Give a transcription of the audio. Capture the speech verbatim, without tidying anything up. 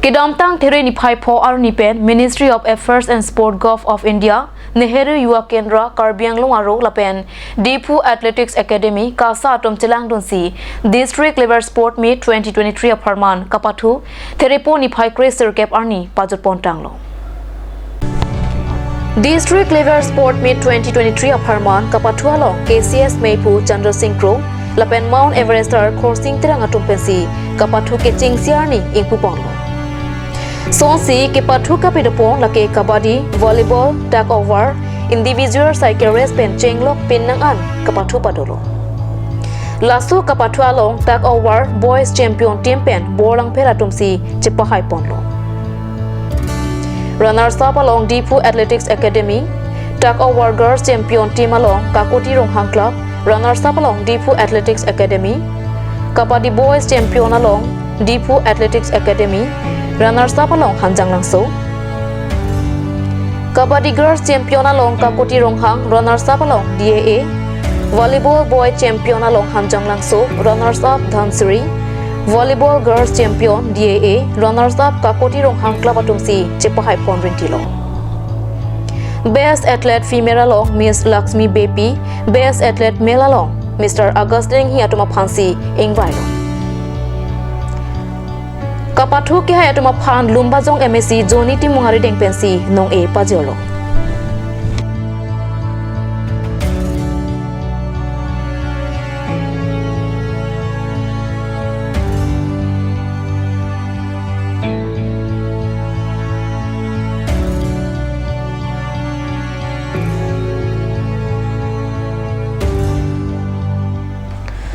Kedamtang There niphai pho arni pen Ministry of Affairs and Sport, Govt. Of India, Nehru Yuva Kendra Karbi Anglong aro lapen Diphu Athletics Academy, KASA atum chelangdunsi District Level Sport Meet twenty twenty-three apharman kapathu There po niphai kre sirkep arni pajutpon tanglo. District Level Sport Meet twenty twenty-three apharman kapathu along K C S meiphu Chandra Singh Kro lapen Mount Everester Khorsing Terang atum pensi kapathu kechengsi arni ingpuponlo. Sonsi kepathu kapadopon lake kabaddi, volleyball, tug of war, individual cycle race pen chenglok pinnang an kapathu padolo. Laso kapathu along tug of war boys champion team pen Borlangpher atumsi chepahaiponlo. Runners up along Diphu Athletics Academy, tug of war girls champion team along Kakoti Ronghang Club, runners up along Diphu Athletics Academy, kabaddi boys champion along Diphu Athletics Academy, runners up along Hanjanglangso, kabaddi girls champion along Kakoti Ronghang, runners up along D A A, volleyball boy champion along Hanjanglangso, runners up Dhansiri, volleyball girls champion D A A, runners up Kakoti Ronghang Club atumsi chepahaipon rintilo. Best Athlete Female along Miss Lakshmi Beypi, Best Athlete Male along Mister Augustine Inghi atum aphansi ingvailo. Kapathu kehai atum aphan Lumbajong M A C Johnny Timung arideng pensi nong-e pajirlo.